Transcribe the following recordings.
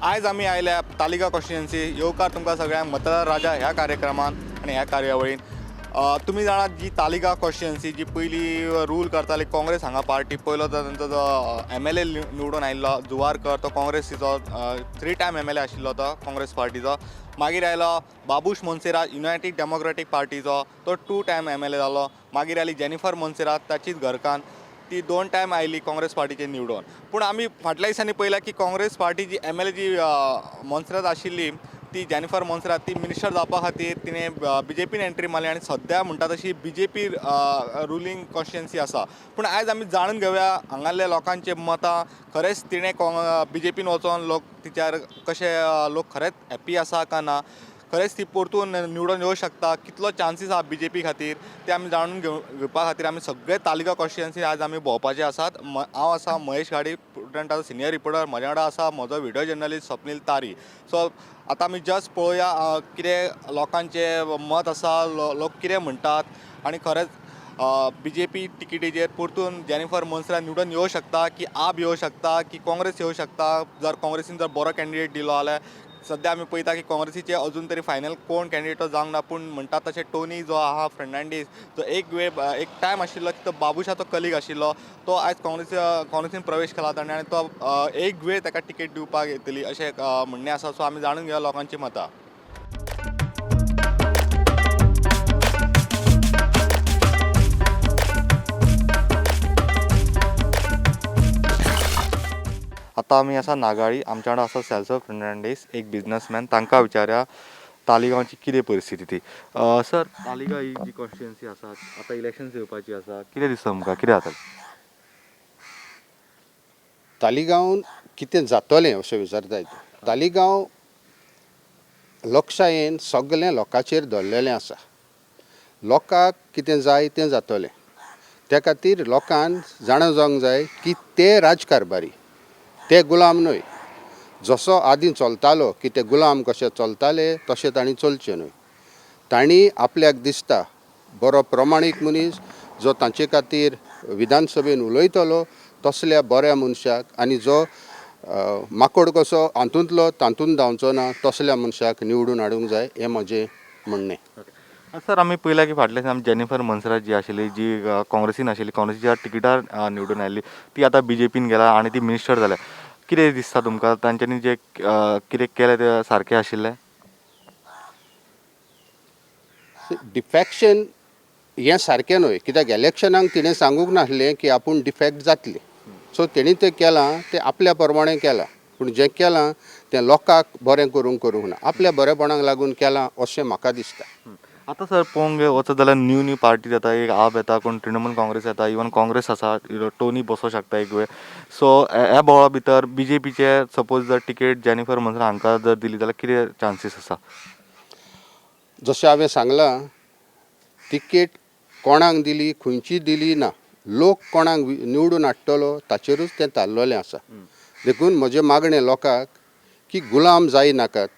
आयज आमी आयल्या तालिगांव कॉन्स्टिट्युएन्सी. येवकार तुमकां सगळ्यांक मतदार राजा ह्या कार्यक्रमान आनी ह्या कार्यावळीन. तुमी जाणात जी तालिगांव कॉन्स्टिट्युएन्सी जी पयली रूल करताली काँग्रेस हांगा पार्टी, पयलो तो तांचो जो एमएलए निवडून आयिल्लो जुवारकर, तो काँग्रेसीचो 3 टायम एमएलए आशिल्लो तो काँग्रेस पार्टीचो. मागीर आयलो बाबूश मोन्सेरात युनायटेड डेमोक्रेटीक पार्टीचो, तो 2 टायम एमएलए जालो. मागीर आयली जेनिफर मोन्सेरात, ताचीच घरकान्न, ती 2 टायम आयली काँग्रेस पार्टीचे निवडून. पूण आमी फाटल्या दिसांनी पळयलां की काँग्रेस पार्टी जी एमएलए जी मोन्सेरात आशिल्ली ती जेनिफर मोन्सेरात ती मिनिस्टर जावपा खातीर तिणें बीजेपीन एंट्री मारली आनी सद्या म्हणटा तशी बीजेपी रुलींग कॉन्स्टिट्युएन्सी आसा. पूण आयज आमी जाणून घेवया हांगासरल्या लोकांचे मतां, खरेंच तिणें बीजेपीन वचोन लोक तिच्यार कशे लोक खरेंच हॅप्पी आसा काय ना, खरेंच ती परतून निवडून येवंक शकता, कितलो चान्सीस आसा बीजेपी खातीर, ते आमी जाणून घेवपा खातीर आमी सगळे तालिगांव कॉन्स्टिट्युएन्सी आज आमी भोंवपाचे आसात. हांव आसा महेश घाडी, प्रुडंटाचो सिनियर रिपोर्टर, म्हज्या वांगडा आसा म्हजो व्हिडियो जर्नलिस्ट स्वप्नील तारी. सो आतां आमी जस्ट पळोवया कितें लोकांचें मत आसा, लोक कितें म्हणटात आनी खरेंच बीजेपी तिकेटीचेर परतून जेनिफर मोन्सेरात निवडून येवंक शकता की आप येवंक शकता की काँग्रेस येवंक शकता. जर काँग्रेसीन जर बरो कॅन्डिडेट दिलो जाल्यार सद्या आमी पळयता की काँग्रेसीचे अजून तरी फायनल कोण कॅन्डिडेट जावंक ना, पूण म्हणटा तशें टोनी जो आहा फर्नांडीस, जो एक वेळ एक टायम आशिल्लो की तो बाबूशाचो कलीग आशिल्लो, तो आयज काँग्रेसीन प्रवेश केला ताणें आनी तो एक वेळ ताका तिकेट दिवपाक येतली अशें म्हणणें आसा. सो आमी जाणून घेवया लोकांची मतां. आतां आमी आसा नागाळी, आमच्या वांगडा आसा सेल्सो फर्नांडीस, एक बिजनसमॅन. तांकां विचारया तालिगांवची कितें परिस्थिती ती. सर, तालिगांव ही जी कॉन्स्टिट्युएन्सी आसा, आतां इलेक्शन्स येवपाची आसा, कितें दिसता तुमकां, कितें जातलें? तालिगांव कितें जातलें अशें विचारताय. तालिगांव लोकशायेन सगळें लोकांचेर दवरलेलें आसा. लोकांक कितें जाय तें जातलें. त्या खातीर लोकान जाणा जावंक जाय की ते राजकारभारी, ते गुलाम न्हय. जसो आदीं चलतालो की ते गुलाम कशे चलताले तशें तांणी चलचें न्हय. तांणी आपल्याक दिसता बरो प्रमाणीक मनीस जो तांचे खातीर विधानसभेन उलयतलो तसल्या बऱ्या मनशाक, आनी जो माकोड कसो हातूंतलो तातूंत धांवचो ना तसल्या मनशाक निवडून हाडूंक जाय, हें म्हजें म्हणणें. सर, आमी पळयलां की फाटल्या दिसांनी जेनिफर मोन्सेरात जी आशिल्ली, जी काँग्रेसीन आशिल्ली, काँग्रेसीच्या तिकीटार निवडून आयिल्ली, ती आतां बीजेपीन गेला आनी ती मिनिस्टर जाल्या. कितें दिसता तुमकां, तांच्यांनी जे कितें केलें तें सारकें आशिल्लें? डिफॅक्शन हें सारकें न्हय, कित्याक इलेक्शनाक तिणें सांगूंक नासलें की आपूण डिफेक्ट जातली. सो तेणी तें केलां तें आपल्या प्रमाणें केलां, पूण जें केलां तें लोकांक बरें करूंक करूंक ना, आपल्या बरेपणाक लागून केलां अशें म्हाका दिसता. आतां सर पळोवंक वचत जाल्यार न्यू न्यू पार्टी जाता, एक आप येता, कोण तृणमूल काँग्रेस येता, इवन काँग्रेस आसा, टोनी बसोंक शकता एक वेळ. सो ह्या बोवाळा भितर बीजेपीचे सपोज जर तिकेट जेनिफर मोन्सेरात हांकां जर दिली जाल्यार कितें चान्सीस आसा? जशें हांवें सांगलां, तिकेट कोणाक दिली खंयची दिली ना, लोक कोणाक निवडून हाडटलो ताचेरूच तें थारलेलें आसा. देखून म्हजें मागणें लोकांक की गुलाम जायनाकात,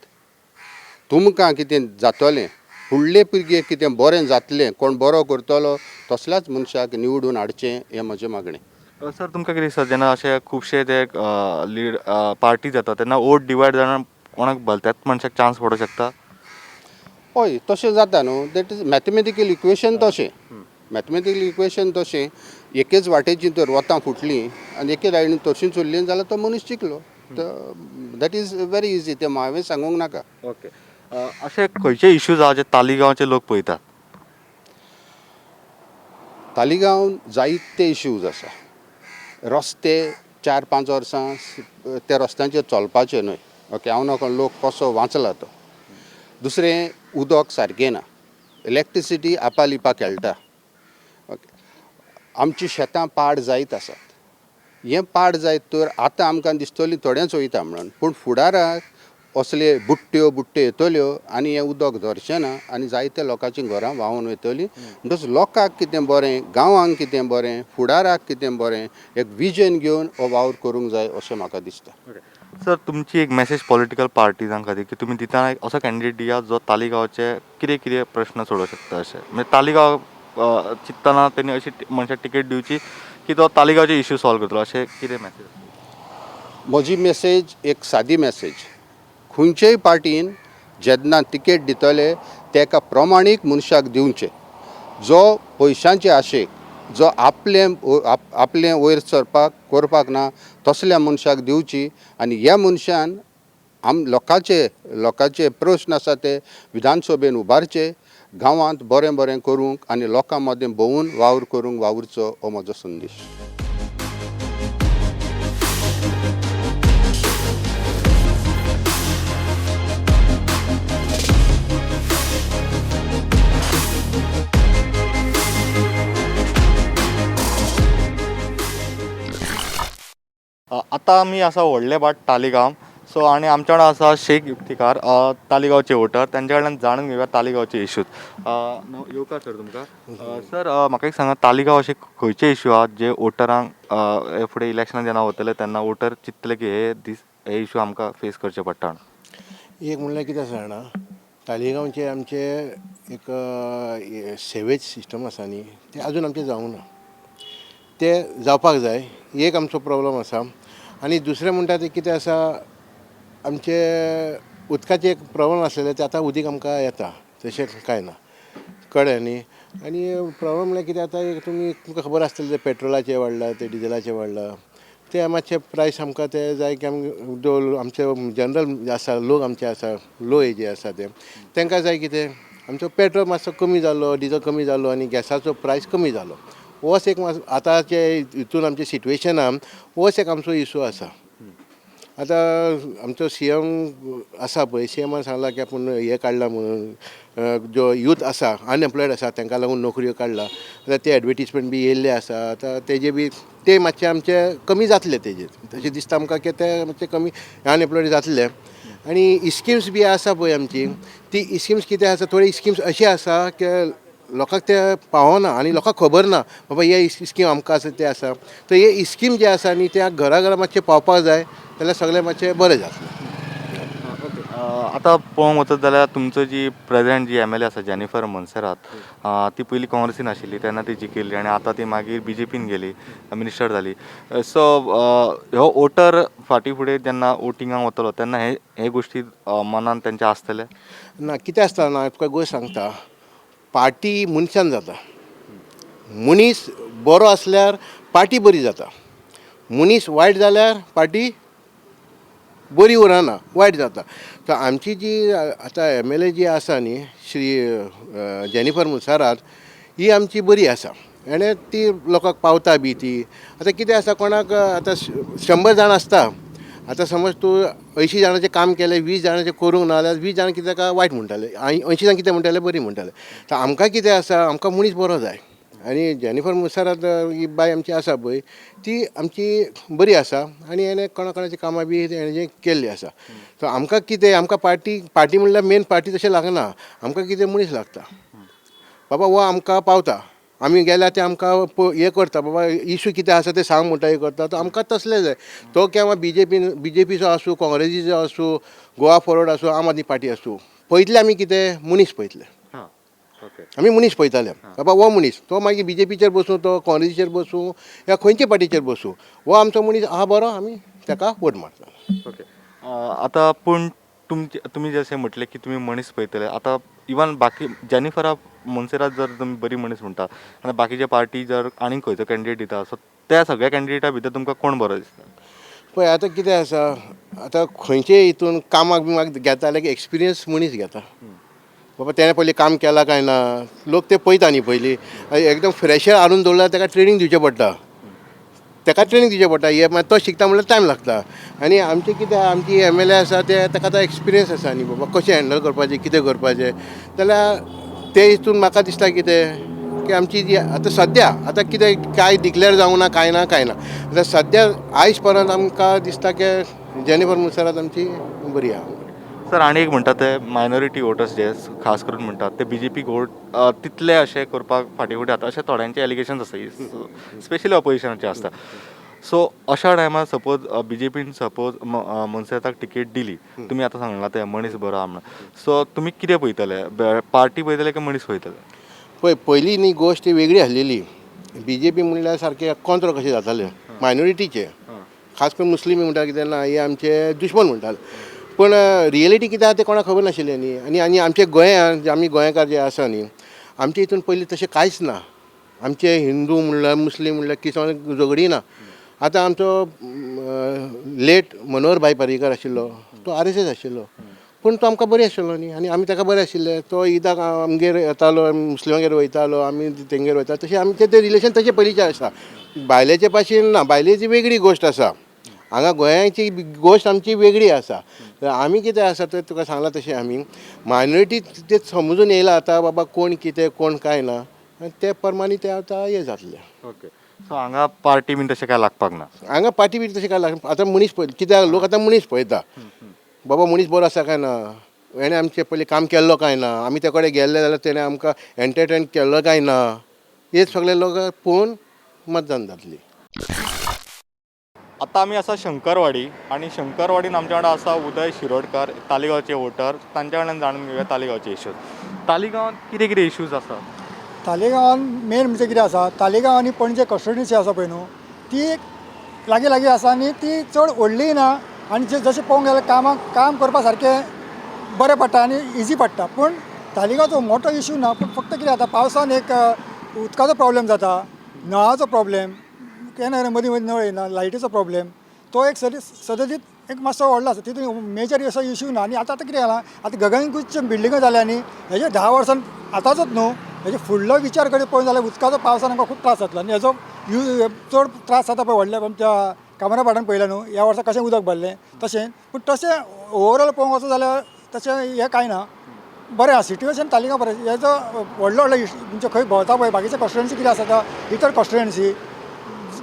तुमकां कितें जातलें फुडले पिळगेक कितें बरें जातलें, कोण बरो करतलो तसल्याच मनशाक निवडून हाडचें, हें म्हजें मागणें. सर, तुमकां कितें दिसता, जेन्ना अशे खुबशे ते लीड पार्टी जाता तेन्ना वोट डिवायड जावन कोणाक भलत्याच मनशाक चान्स पडोंक शकता? हय, तशें जाता न्हू, that is mathematical equation. तशें मॅथमॅटिकल इक्वेशन तशें एकेच वाटेची तर वतां फुटलीं आनी एके लायनीन तशींच उरलीं जाल्यार तो मनीस जिखलो. That is very easy, तें हांवें सांगूंक नाका. ओके, अशे खंयचे इश्यूज आहा जे तालिगांवचे लोक पळयतात? तालिगांव जायते इश्यूज आसा. रस्ते 4-5 वर्सां त्या रस्त्यांचेर चलपाचें न्हय. ओके, हांव नकळो लोक कसो वांचला तो. दुसरें उदक सारकें ना, इलेक्ट्रिसिटी आपा लिपा खेळटा. ओके, आमची शेतां पाड जायत आसात. हें पाड जायत तर आतां आमकां दिसतली थोडेंच वयता म्हणून, पूण फुडाराक असले बुट्ट्यो बुट्ट्यो येतल्यो आनी हें उदक धरचें ना आनी जायते लोकांचीं घरां व्हांवून वयतलीं. म्हणटच लोकांक कितें बरें, गांवांक कितें बरें, फुडाराक कितें बरें, एक विजन घेवन हो वावर करूंक जाय अशें म्हाका दिसता. सर, तुमची एक मॅसेज पॉलिटिकल पार्टीजां खातीर की तुमी दितना एक असो कॅन्डिडेट दिया जो तालिगांवचे कितें कितें प्रश्न सोडोवंक शकता अशें, म्हणजे तालिगांव चिंत्तना तेणी अशी मनशाक टिकेट दिवची की तो तालिगांवचे इश्यू सॉल्व करतलो, अशें कितें मॅसेज? म्हजी मॅसेज एक सादी मॅसेज, खंयचेय पार्टीन जेन्ना तिकेट दितले तेका प्रमाणीक मनशाक दिवचें, जो पयशांचे आशेक, जो आपलें आपलें वयर सरपाक करपाक ना तसल्या मनशाक दिवची. आनी ह्या मनशान आम लोकांचे लोकांचे प्रश्न आसा ते विधानसभेन उबारचे, गांवांत बरें बरें करूंक आनी लोकां मदें भोंवून वावर करूंक वावुरचो, हो म्हजो संदेश. आतां आमी आसा व्हडले भाट तालिगांव. सो आनी आमच्या वांगडा आसा शेख युक्तिकार, तालिगांवचे वोटर. तांच्या कडल्यान जाणून घेवया तालिगांवचे इश्यूज. येवकार सर तुमकां. सर, म्हाका एक सांगा, तालिगांव अशे खंयचे इश्यू आहात जे वोटरांक हे फुडें इलेक्शनाक जेन्ना वतले तेन्ना वोटर चिंततले की हे दीस हे इश्यू आमकां फेस करचे पडटा? एक म्हणल्यार कितें आसा जाणा, तालिगांवचे आमचे एक सेवेज सिस्टम आसा न्ही, तें आजून आमचें जावंक ना, तें जावपाक जाय. एक आमचो प्रॉब्लम आसा. आनी दुसरें म्हणटा तें कितें आसा, आमचे उदकाचें एक प्रॉब्लम आसलेलें, तें आतां उदीक आमकां येता, तशें कांय ना, कळ्ळें न्ही. आनी प्रॉब्लम म्हणल्यार कितें आतां एक तुमी तुमकां खबर आसतलें, तें पेट्रोलाचें वाडलां, तें डिजलाचें वाडलां, तें मातशें प्रायस आमकां तें जाय की आमी जो आमचे जनरल आसा लोक आमचे आसा लो एजी आसा ते, तांकां जाय कितें आमचो पेट्रोल मातसो कमी जालो, डिजल कमी जालो आनी गॅसाचो प्रायस कमी जालो. होच एक आतांचे हितून आमचे सिट्युएशनान होच एक आमचो इशू आसा. आतां आमचो सीएम आसा पळय, सीएमान सांगलां की आपूण हें काडलां म्हणून, जो यूथ आसा अनएम्प्लॉयड आसा तांकां लागून नोकऱ्यो काडला. आतां ते एडवर्टीजमेंट बी येयल्ले आसा, आतां तेजे बी ते मातशे आमचे कमी जातले तेजेर, तशें दिसता आमकां की ते मातशे कमी अनएम्प्लॉयड जातले. आनी स्किम्स बी आसा पळय आमची, ती स्किम्स कितें आसा, थोडी स्किम्स अशी आसा की लोकांक ते पावना आनी लोकांक खबर ना बाबा हे स्कीम आमकां आसा ते आसा. तर हे स्कीम जे आसा न्ही त्या घरा घरा मातशें पावपाक जाय, जाल्यार सगळें मातशें बरें जातलें. आतां पळोवंक वचत जाल्यार तुमचो जी present G M L A आसा जेनिफर मोन्सेरात, ती पयलीं काँग्रेसीन आशिल्ली, तेन्ना ती जिखिल्ली आनी आतां ती मागीर बी जे पीन गेली, मिनिस्टर जाली. सो हो वोटर फाटीं फुडें जेन्ना वोटिंगाक वतलो तेन्ना हे हे गोश्टी मनान तेंच्या आसतले ना. कितें आसता ना, तुका गोश्ट सांगता, पार्टी मनशान जाता. मनीस बरो आसल्यार पार्टी बरी जाता, मनीस वायट जाल्यार पार्टी बरी उरना, वायट जाता. तर आमची जी आतां एम एल ए जी आसा न्ही श्री जेनिफर मुसारात, ही आमची बरी आसा आनी ती लोकांक पावता बी ती. आतां कितें आसा, कोणाक आतां 100 जाण आसता, आतां समज तूं 80 जाणांचें काम केलें, 20 जाणांचें करूंक ना जाल्यार 20 जाणां कितें ताका वायट म्हणटाले, 80 जाण कितें म्हणटाले, बरी म्हणटाले. तर आमकां कितें आसा, आमकां मनीस बरो जाय. आनी जेनिफर मुसारात ही बाय आमची आसा पळय, ती आमची बरी आसा आनी हेणें कोणा कोणाची कामां बी हेणें केल्ली आसा. सो आमकां कितें, आमकां पार्टी पार्टी म्हणल्यार मेन पार्टी तशें लागना, आमकां कितें मनीस लागता. बाबा हो आमकां पावता, आमी गेल्यार ते आमकां हें करता, बाबा इशू कितें आसा तें सांग म्हणटा, हें करता. तो आमकां तसलें जाय. तो केन्ना बी जे पीचो आसूं, काँग्रेसीचो आसूं, गोवा फॉरवर्ड आसूं, आम आदमी पार्टी आसूं, पळयतले आमी कितें मनीस पळयतले. आमी मनीस पळयताले, बाबा हो मनीस तो मागीर बी जे पीचेर बसूं, तो काँग्रेसीचेर बसूं, या खंयचे पार्टीचेर बसूं, हो आमचो मनीस आहा बरो, आमी ताका वोट मारता. ओके, आतां पूण तुमचे तुमी जशें म्हटलें की तुमी मनीस पळयतले, आतां इवन बाकी जेनिफरा मोन्सेरात जर तुमी बरी मनीस म्हणटा आनी बाकीचे पार्टी जर आनीक खंयचो कॅन्डिडेट दिता, सो त्या सगळ्या कॅन्डिडेटा भितर तुमकां कोण बरो दिसता? पळय आतां कितें आसा, आतां खंयचे हितून कामाक बिमाक घेता जाल्यार एक्सपिरियन्स मनीस घेता. बाबा तेणें पयलीं काम केलां काय ना, लोक ते पळयता न्ही पयलीं. एकदम फ्रेशर हाडून दवरल्यार ताका ट्रेनींग दिवचें पडटा, ताका ट्रेनींग दिवचें पडटा. हे मागीर तो शिकता म्हणल्यार टायम लागता. आनी आमचें कितें, आमची एम एल ए आसा ते ताका आतां एक्सपिरियन्स आसा न्ही बाबा कशें हँडल करपाचें, कितें करपाचें. जाल्यार ते हितून म्हाका दिसता कितें की आमची जी आतां सद्या आतां कितें कांय डिक्लेर जावंक ना, कांय ना, कांय ना. आतां सद्या आयज परंत आमकां दिसता की जेनिफर मोन्सेरात आमची बरी आहा. सर, आनी एक म्हणटा ते मायनॉरिटी वोटर्स जे खास करून म्हणटात ते बीजेपीक वोट तितले अशें करपाक फाटीं फुडें जाता अशें थोड्यांचे एलिगेशन्स आसता, स्पेशली ऑपोजिशनाचे आसता. सो अशा टायमार सपोज बीजेपीन सपोज मोन्सेराताक टिकेट दिली, तुमी आतां सांगला ते मनीस बरो आहा म्हणून, सो तुमी कितें पळयतले, पार्टी पळयतले काय मनीस पळयतले? पळय, पयलीं न्ही गोश्ट ही वेगळी आसलेली. बीजेपी म्हणल्यार सारकें कोंत्र कशें जातालें मायनॉरिटीचे, खास करून मुस्लीम म्हणटा कितें ना हे आमचे दुश्मन म्हणटाले. पूण रियलिटी कितें आहा तें कोणाक खबर नाशिल्लें न्ही. आनी आनी आमचे गोंयांत जे आमी गोंयकार जे आसा न्ही, आमचे हितून पयलीं तशें कांयच ना. आमचे हिंदू म्हणल्यार मुस्लीम म्हणल्यार क्रिस्तांव झगडीं ना. आतां आमचो लेट मनोहर भाई पर्रीकर आशिल्लो, तो आर एस एस आशिल्लो, पूण तो आमकां बरें आशिल्लो न्ही, आनी आमी ताका बरें आशिल्ले. तो ईदाक आमगेर येतालो, मुस्लिमागेर वयतालो, आमी तेंगेर वयतालो. तशें आमचें तें रिलेशन तशें पयलींचें आसा. बायलेचे पाशीन ना, बायलेची वेगळी गोश्ट आसा. हांगा गोंयाची गोश्ट आमची वेगळी आसा. तर आमी कितें आसा तें तुका सांगलां तशें आमी मायनॉरिटी तें समजून येयला आतां बाबा कोण कितें कोण कांय ना, आनी ते प्रमाणे ते आतां हें जातलें. ओके, सो हांगा पार्टी बीन तशें कांय लागपाक ना? हांगा पार्टी बी तशें कांय लागना. आतां मनीस पळय, कित्याक लोक आतां मनीस पळयता, बाबा मनीस बरो आसा काय ना, हेणें आमचें पयलीं काम केल्लो काय ना, आमी ते कडेन गेल्ले जाल्यार तेणें आमकां एंटरटेन केल्लो काय ना, हे सगळे लोक पळोवन मतदान जातली. आतां आमी आसा शंकरवाडी आनी शंकरवाडीन आमच्या वांगडा आसा उदय शिरोडकर, तालिगांवचे वोटर. तांच्या कडल्यान जाणून घेवया तालिगांवचे इश्यूज. तालिगांवांत कितें कितें इश्यूज आसा? तालेगांवान मेन म्हणजे कितें आसा, तालेगांव आनी पणजे कॉन्स्टिट्युएन्सी आसा पळय न्हू, ती लागीं लागीं आसा आनी ती चड व्हडलीय ना आनी जे जशें पळोवंक गेल्यार कामाक काम करपा सारकें बरें पडटा आनी इजी पडटा. पूण तालिगांवचो मोटो इशू ना, पूण फक्त कितें जाता, पावसान एक उदकाचो प्रॉब्लेम जाता, नळाचो प्रॉब्लेम, केन्ना केन्ना मदीं मदीं नळ येना, लायटीचो प्रॉब्लेम, तो एक सदी सददीत एक मातसो व्हडलो आसा. तितून मेजर असो इशू ना. आनी आतां आतां कितें जालां, आतां गगनकुच्च बिल्डिंगो जाल्या न्ही, हेजे 10 वर्सान आतांचोच न्हू, हेजे फुडलो विचार करीत पळोवन जाल्यार उदकाचो पावसान आमकां खूब त्रास जातलो. आनी हेजो यूज चड त्रास जाता पळय व्हडल्या आमच्या कामराभाटान पळयलें न्हू ह्या वर्सा कशें उदक भरलें तशें. पूण तशें ओवरऑल पळोवंक वचत जाल्यार तशें हें कांय ना, बरें आसा सिट्युएशन तालिगांव बरें. हेजो व्हडलो व्हडलो इशू म्हणजे खंय भोंवता पळय बाकीचे कॉन्स्टिट्युएन्सी कितें आसा, आतां इतर कॉन्स्टिट्युएन्सी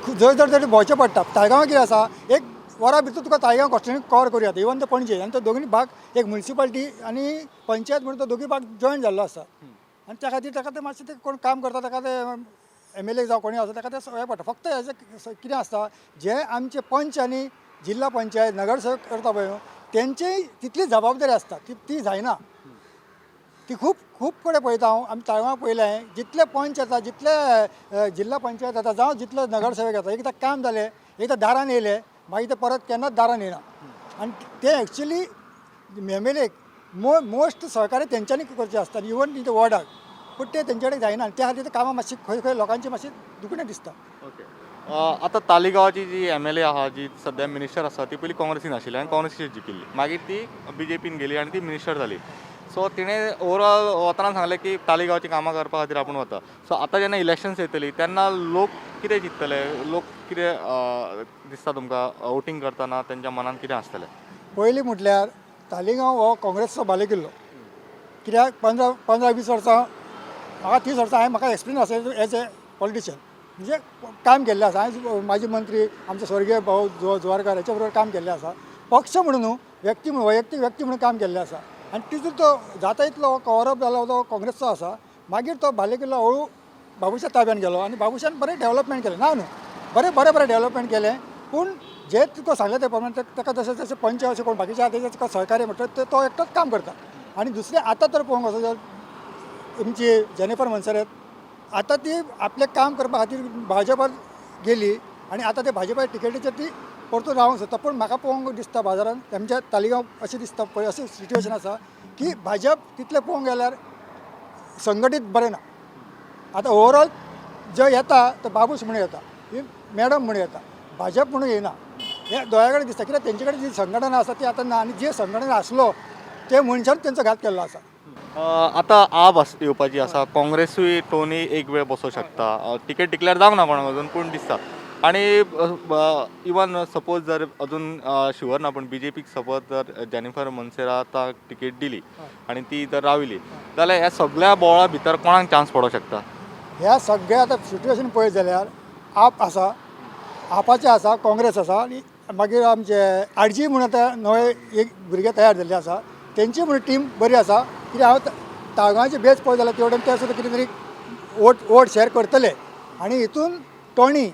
जंय जर तरी भोंवचें पडटा. ताळगांवां कितें आसा, एक वरा भितर तुका ताळगांव कॉन्स्टिट्युएन्सी कवर करूं येता, इवन तो पणजे आनी तो दोगूय भाग एक मुन्सिपाल्टी आनी पंचायत म्हणून तो दोगूय भाग जॉयन जाल्लो आसा. आनी त्या खातीर ताका ते मातशें ते कोण काम करता ताका ते एम एल ए जावं कोणी आसा ताका ते हें पडटा. फक्त हेजें कितें आसता, जे आमचे पंच आनी जिल्ला पंचायत नगरसेवक करता पळय न्हू, तेंचीय तितली जबाबदारी आसता, ती ती जायना. ती खूब खूब कडेन पळयता हांव, आमी ताळगांव पळयलें हांवें, जितले पंच येता, जितले जिल्ला पंचायत येता जावं जितले नगरसेवक येता, एकदां काम जालें, एकदां दारान येयले, मागीर ते परत केन्नाच दारान येना. आनी ते एक्चुली एम एल एक मोस्ट सहकार्य तेंच्यांनी करचें आसता, इवन इन वॉर्डाक, पूण ते तेंचे कडेन जायना आनी त्या खातीर ते कामां मातशी खंय खंय लोकांची मातशी दुखणें दिसता. ओके, आतां तालिगांवाची जी एम एल ए आहा, जी सद्या मिनिस्टर आसा, ती पयलीं काँग्रेसीन आशिल्ली आनी काँग्रेसीचेर जिखिल्ली, मागीर ती बीजेपीन गेली आनी ती मिनिस्टर जाली. सो तिणें ओवरऑल वतना सांगलें की तालिगांवची कामां करपा खातीर आपूण वता. सो आतां जेन्ना इलेक्शन्स येतली तेन्ना लोक कितें चिंततले, लोक कितें दिसता तुमकां, वोटींग करतना तेंच्या मनान कितें आसतलें? पयलीं म्हटल्यार तालिगांव हो काँग्रेसचो बालेकिल्लो, कित्याक 15 15 20 वर्सां, म्हाका 30 वर्सां हांवें, म्हाका एक्सपिरियन्स आसा एज ए पॉलिटिशियन, म्हणजे काम केल्लें आसा. हांवें माजी मंत्री आमचे स्वर्गीय भाऊ जुवारकार हाच्या बरोबर काम केल्लें आसा. पक्ष म्हणून न्हू, व्यक्ती म्हणून, वैयक्तीक व्यक्ती म्हणून काम केल्लें आसा. आनी तितून तो जाता इतलो कवरअप जालो तो काँग्रेसचो आसा. मागीर तो बालेकिल्लो हळू बाबूशा ताब्यान गेलो आनी बाबूशान बरें डेवलपमेंट केलें ना न्हू, बरें बरें बरें डेवलपमेंट केलें. पूण जे तुका सांगलें ते प्रमाणे ताका जशें जशें पंच अशें कोण बाकीचे आहा तेजे तुका सहकार्य म्हणटा ते तो एकटोच काम करता. आनी दुसरें आतां तर पळोवंक वचत जाल्यार तुमची जेनिफर मोन्सेरात आतां ती आपलें काम करपा खातीर भाजपात गेली आनी आतां ते भाजपा टिकेटीचेर ती परतून रावंक सोदता. पूण म्हाका पळोवंक दिसता बाजारान आमच्या तालिगांव अशें दिसता पळय, अशें सिट्युएशन आसा की भाजप तितलें पळोवंक गेल्यार संघटीत बरें ना. आतां ओवरऑल जे येता तो बाबूश म्हणून येता, ही मॅडम म्हणून येता, भाजप म्हणून येना. हें दोळ्या कडेन दिसता, कित्याक तेंचे कडेन जी संघटना आसा ती आतां ना आनी जे संघटना आसलो ते मनशान तेंचो घात केल्लो आसा. आतां आप येवपाची आसा, काँग्रेसूय टोनी एक वेळ बसोंक शकता. टिकेट डिक्लेअर जावंक ना कोणाक अजून, पूण दिसता. आनी इवन सपोज जर अजून शुअर ना, पूण बीजेपीक सपोज जर जेनिफर मोन्सेराताक टिकेट दिली आनी ती जर रावली जाल्यार ह्या सगळ्या बोवाळा भितर कोणाक चान्स पडोंक शकता? ह्या सगळ्या आतां सिट्युएशन पळयत जाल्यार आप आसा, आपाचें आसा, काँग्रेस आसा आनी मागीर आमचे आरजी म्हूण आतां नवे एक भुरगे तयार जाल्ले आसा, तेंची म्हूण टीम बरी आसा. कित्याक हांव ताळगांवचे बेज पळयत जाल्यार ते वटेन ते सुद्दां कितें तरी वोट शेअर करतले. आनी हितून टोणी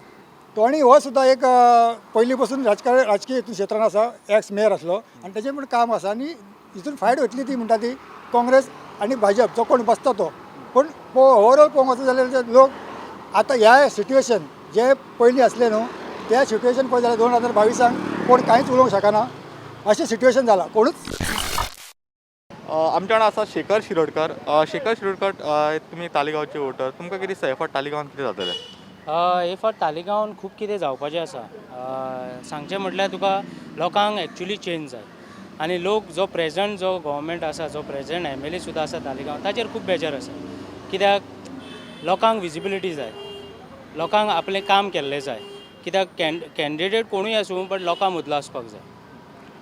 टोणी हो सुद्दां एक पयलीं पसून राजकारण राजकीय हितून क्षेत्रान आसा, एक्स मेयर आसलो आनी तेजें म्हूण काम आसा. आनी हितून फायट वतली ती म्हणटा ती काँग्रेस आनी भाजप, जो कोण बसता तो. पूण ओवरऑल पळोवंक वचत जाल्यार लोक आतां ह्या सिट्युएशन जे पयलीं आसलें न्हू त्या सिट्युएशन पळयत जाल्यार 2022 कोण कांयच उलोवंक शकना अशें सिट्युएशन जालां कोणूच. आमच्या वांगडा आसा शेखर शिरोडकर. शेखर शिरोडकर, तुमी तालिगांवचे वोटर, तुमकां कितें दिसता हे फावट तालिगांवान कितें जातलें? हे फावट तालिगांवान खूब कितें जावपाचें आसा. सांगचें म्हटल्यार तुका लोकांक एक्चुली चेंज जाय आनी लोक जो प्रेजंट जो गव्हर्मेंट आसा, जो प्रेजंट एम एल ए सुद्दां आसा तालिगांव, ताचेर खूब बेजार आसा. कित्याक लोकांक विजिबिलिटी जाय, लोकांक आपलें काम केल्लें जाय. कित्याक कॅन्डिडेट कोणूय आसूं बट लोकां मदलो आसपाक जाय.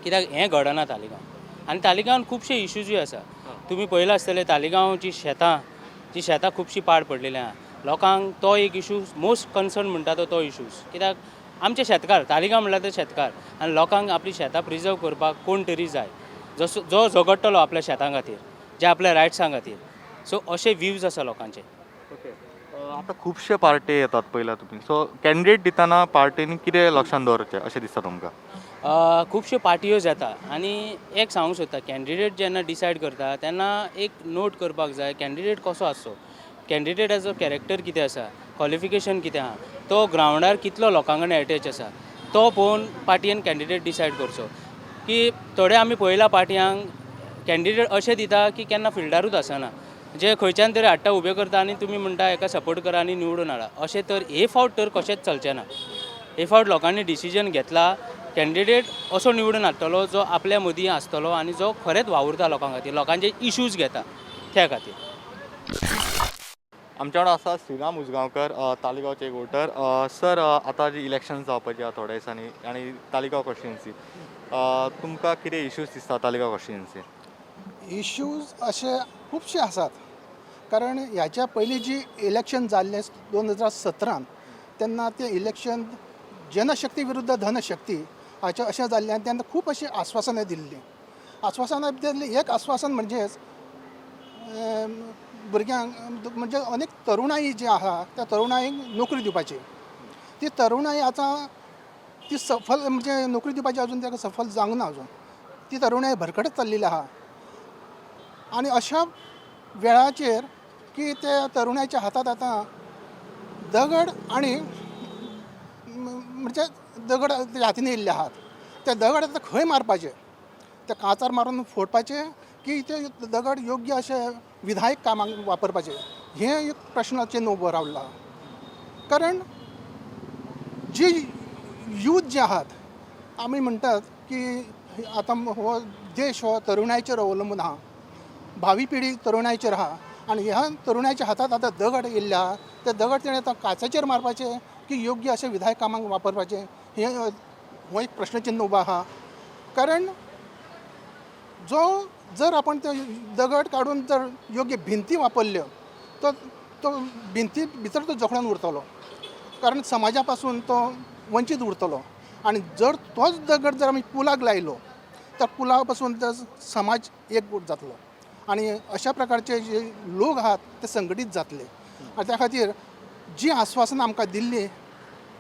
कित्याक हें घडना तालिगांव. आनी तालिगांवान खुबशे इशूजूय आसा. तुमी पळयलां आसतलें तालिगांवची शेतां, जी शेतां खुबशीं पाड पडलेलीं आहा. लोकांक तो एक इशू मोस्ट कन्सर्न म्हणटा तो तो इशूज. कित्याक आमचे शेतकार, तालिगांव म्हणल्यार ते शेतकार आनी लोकांक आपली शेतां प्रिजर्व करपाक कोण तरी जाय जसो जो झगडटलो आपल्या शेतां खातीर, जे आपल्या रायट्सां खातीर. सो अशे व्यूज आसा लोकांचे. ओके, आतां खुबशे पार्टी येतात पळयला तुमी, सो कॅन्डिडेट दितना पार्टींनी कितें लक्षांत दवरचें अशें दिसता तुमकां? खुबश्यो पार्टयो येता आनी एक सांगूंक सोदता, कॅन्डिडेट जेन्ना डिसायड करता तेन्ना एक नोट करपाक जाय कॅन्डिडेट कसो आसचो, कॅन्डिडेटाचो कॅरेक्टर कितें आसा, क्वॉलिफिकेशन कितें आहा, तो ग्रावंडार कितलो लोकां कडेन एटॅच आसा, तो पळोवन पार्टयेन कॅन्डिडेट डिसायड करचो. की थोडे आमी पळयला पार्टयांक कॅन्डिडेट अशें दिता की केन्ना फिल्डारूच आसना, जे खंयच्यान तरी हाडटा उबे करता आनी तुमी म्हणटा हेका सपोर्ट करा आनी निवडून हाडा. अशें तर हे फावट तर कशेंच चलचें ना. हे फावट लोकांनी डिसिजन घेतला, कॅन्डिडेट असो निवडून हाडटलो जो आपल्या मदीं आसतलो आनी जो खरेंच वावुरता लोकां खातीर, लोकांचे इशूज घेता त्या खातीर. आमच्या वांगडा आसा श्रीराम उजगांवकर, तालिगांवचे एक वोटर. सर, आतां जी इलेक्शन जावपाची आहा थोड्या दिसांनी आनी तालिगांव कॉन्स्टिट्युएन्सी, तुमकां कितें इश्यूज दिसता तालिगांव कॉन्स्टिट्युएन्सी? इश्यूज अशे खुबशे आसात, कारण ह्याच्या पयलीं जी इलेक्शन जाल्लें 2017 तेन्ना तें इलेक्शन जनशक्ती विरुद्ध धनशक्ती हाचें अशें जाल्लें आनी तेन्ना खूब अशीं आस्वासनां दिल्लीं. आस्वासनां दिल्लीं, एक आस्वासन म्हणजेच भुरग्यांक म्हणजे अनेक तरुणाई जी आहा त्या तरुणाईक नोकरी दिवपाची. ती तरुणाई आतां ती सफल म्हणजे नोकरी दिवपाची अजून ताका सफल जावंक ना, अजून ती तरुणाई भरकटत चल्लेली आहा. आनी अशा वेळाचेर की त्या तरुणाच्या हातात आतां दगड आनी म्हणजे दगड ते हातीन येयल्ले आहात, ते दगड आतां खंय मारपाचे, ते कांचार मारून फोडपाचे की ते दगड योग्य अशे विधायक कामाक वापरपाचे, हें एक प्रश्न चिन्न उबो रावला. कारण जी यूथ जे आहात, आमी म्हणटात की आतां हो देश हो तरुणाईचेर अवलंबून आहा, भावी पिढी तरुणाईचेर आहा आनी ह्या तरुणाच्या हातात आतां दगड येयल्ले आहा, ते दगड तेणें आतां काचाचेर मारपाचे की योग्य अशे विधायक कामाक वापरपाचे, हें हो एक प्रश्नचिन्न उबो आहा. कारण जो जर आपण ते दगड काडून जर योग्य भिंती वापरल्यो तो तो भिंती भितर तो जखडून उरतलो, कारण समाजा पासून तो वंचीत उरतलो. आनी जर तोच दगड जर आमी पुलाक लायलो तर पुला पासून तो समाज एकगूट जातलो आनी अशा प्रकारचे जे लोक आहात ते संघटीत जातले. आनी त्या खातीर जी आस्वासनां आमकां दिल्ली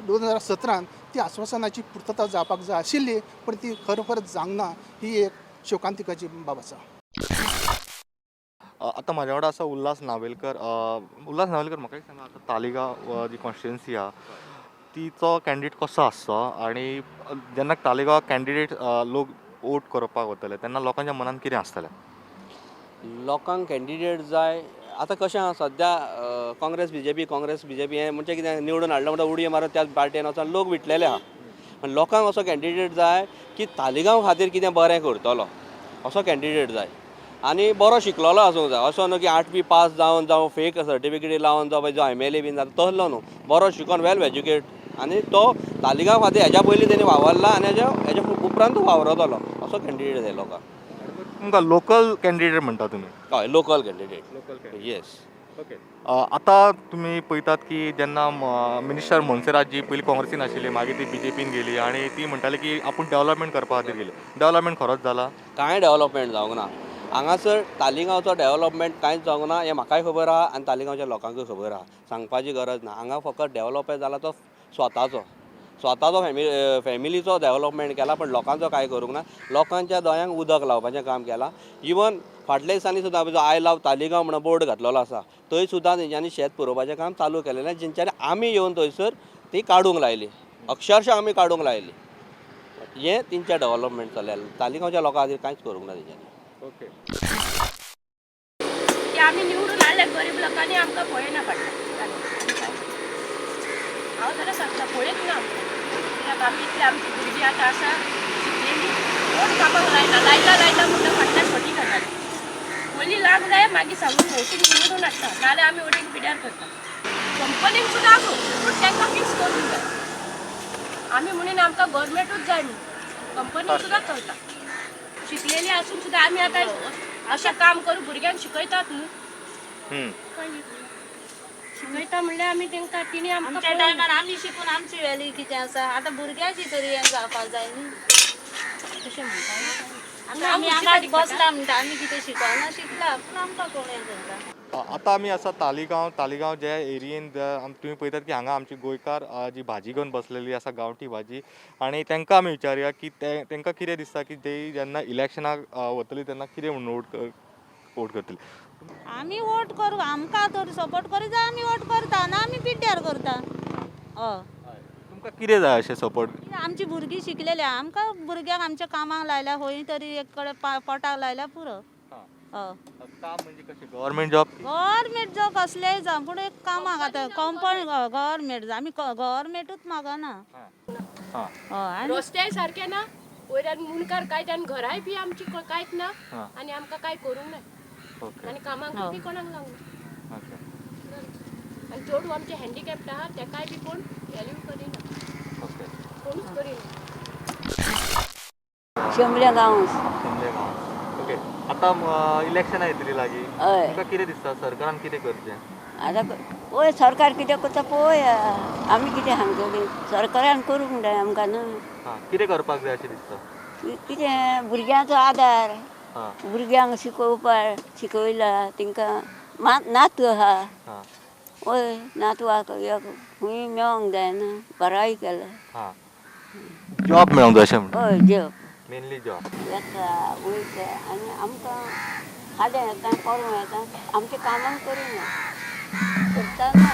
2017 ती आस्वासनाची पुर्तता जावपाक जाय आशिल्ली, पूण ती खरोखर जावंक ना, ही एक शोकांतिकाची बाब आसा. आतां म्हाज्या वांगडा आसा उल्हास नावेलकर. उल्हास नावेलकर, म्हाका एक सांगा, आतां तालिगांव जी कॉन्स्टिट्युएन्सी आहा तिचो कॅन्डिडेट कसो आसचो आनी जेन्ना तालिगांव कॅन्डिडेट लोक वोट करपाक वतले तेन्ना लोकांच्या मनान कितें आसतलें? लोकांक कॅन्डिडेट जाय. आतां कशें आहा सद्या, काँग्रेस बीजेपी, काँग्रेस बीजेपी, हें म्हणजे कितें निवडून हाडलो म्हणटा उडयो मारून त्याच पार्टेन वचोन लोक विटलेले आहा. पण लोकांक असो कॅन्डिडेट जाय की तालिगांव खातीर कितें बरें करतलो असो कॅन्डिडेट जाय. आनी बरो शिकलेलो आसूंक जाय. असो न्हू की आठवी पास जावन जावं फेक सर्टिफिकेटी लावन जावं जो एम एल ए बीन जाता तसलो न्हू, बरो शिकोन वेल एज्युकेट आनी तो तालिगांव खातीर हेज्या पयलीं तेणी वावरला आनी हेज्या उपरांतूय वावरतलो असो कॅन्डिडेट जाय लोकांक. तुमकां लोकल कॅन्डिडेट म्हणटा तुमी? हय, local candidate. Local. Yes. Okay, आतां तुमी पळयतात की जेन्ना मिनिस्टर मोन्सेरात जी पयलीं काँग्रेसीन आशिल्ली, मागीर ती बीजेपीन गेली आनी ती म्हणटाली की आपूण डेव्हलपमेंट करपा खातीर गेली. डेव्हलपमेंट खरोच जाला? कांय डेव्हलपमेंट जावंक ना हांगासर. तालिगांवचो डेव्हलपमेंट कांयच जावंक ना हें म्हाकाय खबर आहा आनी तालिगांवच्या लोकांकूय खबर आहा, सांगपाची गरज ना. हांगा फकत डेव्हलप जाला तो स्वताचो स्वताचो फॅमिलीचो डेव्हलपमेंट केला, पण लोकांचो कांय करूंक ना. लोकांच्या दोळ्यांक उदक लावपाचें काम केलां. इवन फाटल्या दिसांनी सुद्दां जो I love Taleigao म्हणून बोर्ड घातलेलो आसा, थंय सुद्दां तेंच्यांनी शेत पुरोवपाचें काम चालू केलेलें, जेंच्यांनी आमी येवन थंयसर ती काडूंक लायली, अक्षरशा आमी काडूंक लायली. हें तेंचें डेव्हलपमेंट चल्लें. तालिगांवच्या लोकां खातीर कांयच करूंक ना तेंच्यांनी. ओके. की आमी निवडून हाडले गरीब लोकांनी, आमकां पळयना फाटल्यान. हांव जाल्यार सांगता, पळयत ना आमकां. कित्याक आमी इतली आमची भुरगीं आतां आसा शिकलेली, कोण कामाक लायना. लायता लायता म्हणटा, फाटल्यान फटी खातात. पयलीं लाग जाय, मागीर सांगून वोटींग निवडून हाडटा, नाल्यार आमी वोटींग पिड्यार करता. कंपनीक सुद्दां आसूं, पूण तांकां फिक्स करूंक जाय. आमी म्हणून आमकां गोवोरमेंटूच जाय म्हणून कंपनीक सुद्दां चलता. शिकलेली आसून सुद्दां आमी आतां अशें काम करून भुरग्यांक शिकयतात न्हू. शिकयता म्हणल्यार आमी तांकां तिणी आमकां आमच्या टायमार आमी शिकून आमची व्हॅल्यू कितें आसा, आतां भुरग्यांची तरी हें जावपाक जाय न्ही. तशें म्हणटा. आतां आमी हांगा बसला म्हणटा, आमी कितें शिकना, शिकला पूण आमकां कोण हें करता? आतां आमी आसा तालिगांव. तालिगांव जे एरियेन तुमी पळयतात की हांगा आमची गोंयकार जी भाजी घेवन बसलेली आसा, गांवठी भाजी, आनी तांकां आमी विचारुया की ते तांकां कितें दिसता की ते जेन्ना इलेक्शनाक वतली तेन्ना कितें म्हणून वोट करतली. आमी वोट करू, आमकां तर सपोर्ट करी जाय, आमी वोट करता ना आमी पिड्ड्यार करता. हय. तुमकां कितें जाय अशें सपोर्ट? आमची भुरगीं शिकलेली, आमकां भुरग्यांक आमच्या कामाक लायल्या, खंय तरी एक कडेन पोटाक लायल्या पुरो. हय. काम म्हणजे कशें, गव्हर्मेंट जॉब? गव्हर्मेंट जॉब कसलेय जावं, पूण एक कामाक आतां कंपनी गव्हर्मेंट जाय, आमी गव्हर्मेंटूच मागना. हय आनी रस्तेय सारके ना, वयल्यान मुंडकार कांय आनी घराय बी आमची कांयच ना आनी आमकां कांय करूंक ना आनी कामाक बी कोणाक लावंक ना. आनी चेडूं आमचें हँडिकॅप्ट आहा, तेकाय बी कोण व्हॅल्यू करिना, कोणूच करिना. शंबल्या गांव. ओके, आतां इलेक्शनां येतली लागीं. हय. तुमकां कितें दिसता, सरकारान कितें करचें? आतां पळय सरकार कितें करता पळोवया, आमी कितें सांगतलीं? सरकारान करूंक जाय आमकां न्हू. हां, कितें करपाक जाय अशें दिसता? कितें भुरग्यांचो आदार, भुरग्यांक शिकोवपाक शिकयला तांकां. नातू आहा. हय, नातवाक एक खंय मेळोंक जायना, घराय केला. हां, जॉब मेळोंक जाय अशें म्हणटा? हय, जॉब. Mainly job. येता वयता आनी आमकां फाल्यां येता परवां येता, आमच्या कामां करिना, करता ना.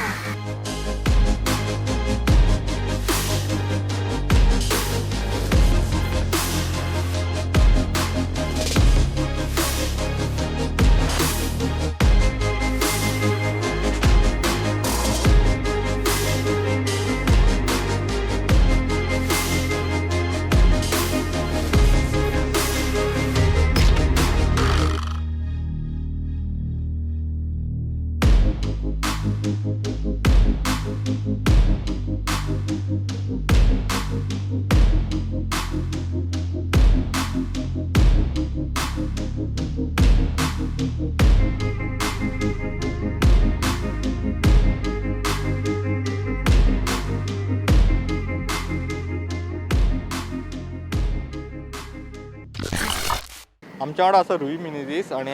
आमच्या वांगडा आसा रुई मिनेझीस. आनी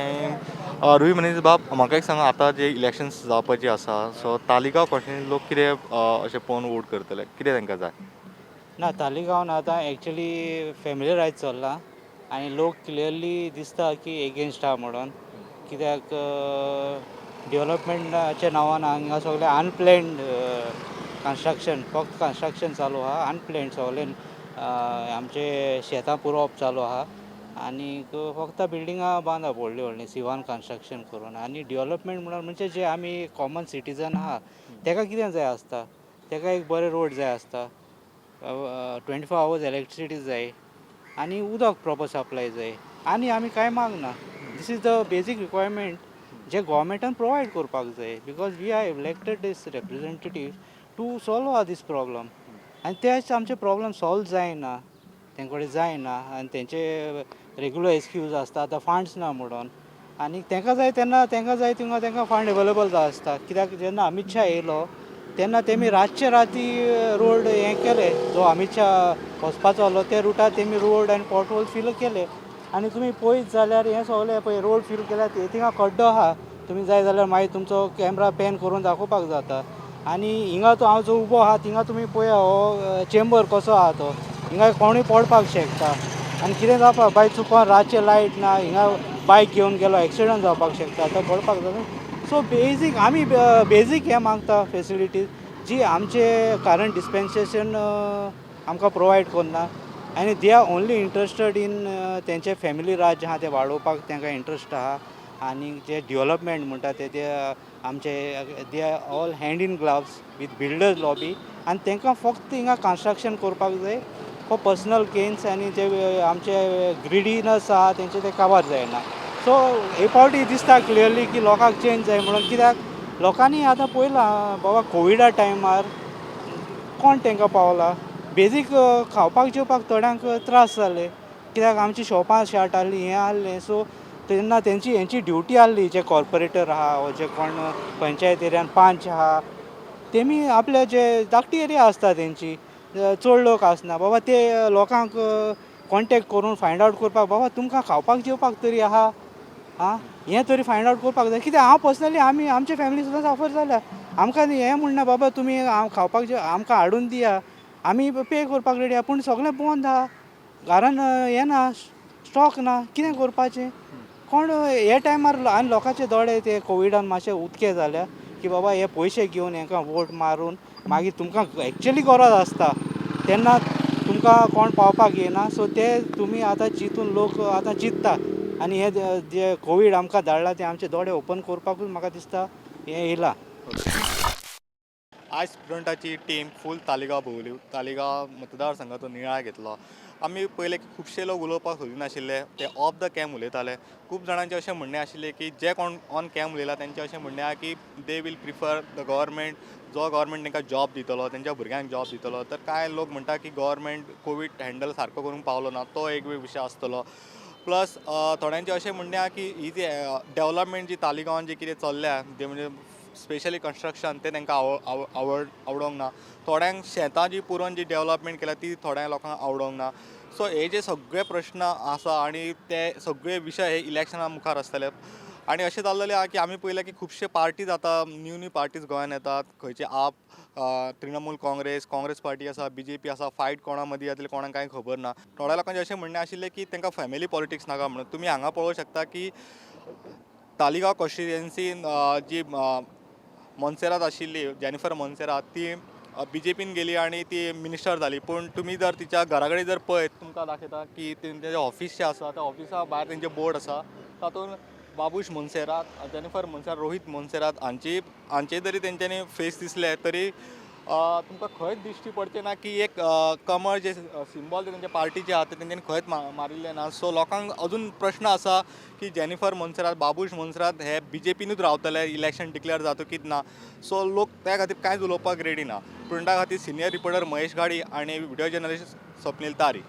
रुई मिनेझीस बाब, म्हाका एक सांगा, आतां जे इलेक्शन्स जावपाची आसा, सो तालिगांव कॉन्स्टिट्युएन्सी लोक कितें अशें पळोवन वोट करतले, कितें तांकां जाय? ना, तालिगांवान आतां एक्चुली फॅमिली रायज चल्लां आनी लोक क्लियरली दिसता की एगेन्स्ट आहा म्हणून. कित्याक डेवलपमेंटाच्या नांवान हांगा सगळें अनप्लॅन्ड कन्स्ट्रक्शन, फक्त कन्स्ट्रक्शन चालू आहा, अनप्लॅन्ड सगळें. आमचे शेतां पुरोवप चालू आहा आनी फक्त बिल्डिंगां बांदा व्हडलीं व्हडलीं सिवान कन्स्ट्रक्शन करून. आनी डेवलपमेंट म्हणल्यार म्हणजे जे आमी कॉमन सिटीजन आहा तेका कितें जाय आसता? तेका एक बरें रोड जाय आसता, 24 आवर्स इलेक्ट्रिसिटी जाय आनी उदक प्रोपर सप्लाय जाय. आनी आमी कांय मागना. This is the basic requirement जे गोवोरमेंटान प्रोवायड करपाक जाय, because we are elected as representative to solve all this problem. आनी तेच आमचे प्रॉब्लम सॉल्व जायना, तेंचे कडेन जायना आनी तेंचे रेगुलर एक्सक्यूज आसता आतां फंड्स ना म्हणून. आनी तांकां जाय तेन्ना तांकां जाय थिंगा तांकां फंड अवेलेबल जाय आसता. कित्याक जेन्ना अमीत शाह येयलो तेन्ना तेमी रातचे राती रोड हें केले, जो अमीत शाह वचपाचो आहलो ते रुटार तेमी रोड आनी पोटहोल फील केले. आनी तुमी पळयत जाल्यार हें सगळें पळय रोड फील केल्यार थिंगा खड्डो आहा, तुमी जाय जाल्यार मागीर तुमचो कॅमरा पॅन करून दाखोवपाक जाता. आनी हिंगा तो हांव जो उबो आहा थिंगा तुमी पळया हो चेंबर कसो आहा तो, हिंगा कोणूय पडपाक शकता आनी कितें जावपाक बाय चुकोन रातचें लायट ना, हिंगा बायक घेवन गेलो एक्सिडंट जावपाक शकता, तो पडपाक जाता. सो बेजीक आमी बेजीक हें मागता फेसिलिटीज जी आमचे करंट डिस्पेन्सेशन आमकां प्रोवायड करना. आनी they are only interested in तेंचे फॅमिली राज्य आहा तें वाडोवपाक तांकां इंट्रस्ट आहा. आनी जे डेवलपमेंट म्हणटा ते ते आमचे they are all hand in gloves with builders lobby. आनी तांकां फक्त हिंगा कन्स्ट्रक्शन करपाक जाय फॉर पर्सनल गेन्स, आनी जे आमचे ग्रिडीनस आहा तेंचे ते काबार जायना. सो हे फावटी दिसता क्लियरली की लोकांक चेंज जाय म्हणून, कित्याक लोकांनी आतां पळयलां बाबा कोविडा टायमार कोण तांकां पावला, बेजीक खावपाक जेवपाक थोड्यांक त्रास जाले, कित्याक आमची शॉपां शार्ट आहली हें आहलें. सो तेन्ना तेंची हेंची ड्युटी आहली जे कॉर्पोरेटर आहा वो जे कोण पंचायत एरियान पंच आहा तेमी आपले जे धाकटी एरिया आसता तेंची चड लोक आसना बाबा ते लोकांक कॉन्टेक्ट करून फायंड आवट करपाक बाबा तुमकां खावपाक जेवपाक तरी आहा आं हें तरी फायंड आवट करपाक जाय. कित्याक हांव पर्सनली आमी आमचे फॅमिली सुद्दां साफर जाल्या, आमकां हें म्हणना बाबा तुमी खावपाक आमकां हाडून दिया, आमी पे करपाक रेडी आहा, पूण सगळें बंद आहा, घरान हें ना, स्टॉक ना, कितें करपाचें कोण हे टायमार. आनी लोकांचे दोळे ते कोविडान मातशे उदके जाल्या की बाबा हे पयशे घेवन हेंकां वोट मारून मागीर तुमकां एक्चुली गरज आसता तेन्ना तुमकां कोण पावपाक येना. सो ते तुमी आतां चिंतून लोक आतां चिंत्ता आनी हे जे कोवीड आमकां धाडला ते आमचे दोळे ओपन करपाकूच म्हाका दिसता हें येयलां. आयज स्टुडंटाची टीम फूल तालिगांव भोंवली, तालिगांव मतदारसंघाचो नियाळ घेतलो. आमी पळयलें की खुबशे लोक उलोवपाक सोदिनाशिल्ले, ते ऑफ the cam उलयताले. खूब जाणांचें अशें म्हणणें आशिल्लें की जे कोण ऑन कॅम उलयला तेंचें अशें म्हणणें आहा की they will prefer the government, जो गव्हर्मेंट तांकां जॉब दितलो, तेंच्या भुरग्यांक जॉब दितलो. तर कांय लोक म्हणटा की गव्हर्मेंट कोवीड हँडल सारको करूंक पावलो ना, तो एक विशय आसतलो. प्लस थोड्यांचें अशें म्हणणें आहा की ही जी डेवलपमेंट जी तालिगांवान जी कितें चल्ल्या जें म्हणजे स्पेशली कन्स्ट्रक्शन तें तांकां आवडोंक ना. थोड्यांक शेतां जी पुरोवन जी डेवलपमेंट केल्या ती थोड्या लोकांक आवडोंक ना. सो हे जे सगळे प्रश्न आसा आनी ते सगळे विशय हे इलेक्शना मुखार आसतले. आनी अशें जाल्लें आहा की आमी पळयलें की खुबशे पार्टीज आतां न्यू न्यू पार्टीज गोंयांत येतात, खंयचे आप, तृणमूल काँग्रेस, काँग्रेस पार्टी आसा, बीजेपी आसा, फायट कोणा मदीं जातली कोणाक कांय खबर ना. थोड्या लोकांचें अशें म्हणणें आशिल्लें की तांकां फॅमिली पॉलिटिक्स नाका म्हणून. तुमी हांगा पळोवंक शकता की तालिगांव कॉन्स्टिट्युएन्सीन जी मोन्सेरात आशिल्ली, जेनिफर मोन्सेरात, ती बीजेपीन गेली आनी ती मिनिस्टर जाली. पूण तुमी जर तिच्या घरा कडेन जर पळयत तुमकां दाखयता की तेंचें ऑफीस जें आसा त्या ऑफिसा भायर तेंचें बोर्ड आसा, तातूंत बाबूश मोन्सेरात, जेनिफर मोन्सेरात, रोहीत मोन्सेरात हांचे जरी तेंच्यांनी फेस दिसले तरी तुमकां खंयच दिश्टी पडचें ना की एक कमळ जे सिंबॉल तेंच्या पार्टीचे आहा ते तेंच्यांनी खंयच मारिल्लें ना. सो लोकांक अजून प्रश्न आसा की जेनिफर मोन्सेरात, बाबूश मोन्सेरात हे बीजेपीनूच रावतले इलेक्शन डिक्लेअर जातकीच ना. सो लोक त्या खातीर कांयच उलोवपाक रेडी ना. प्रिंटा खातीर सिनियर रिपोर्टर महेश घाडी आनी व्हिडियो जर्नलिस्ट स्वप्नील तारी.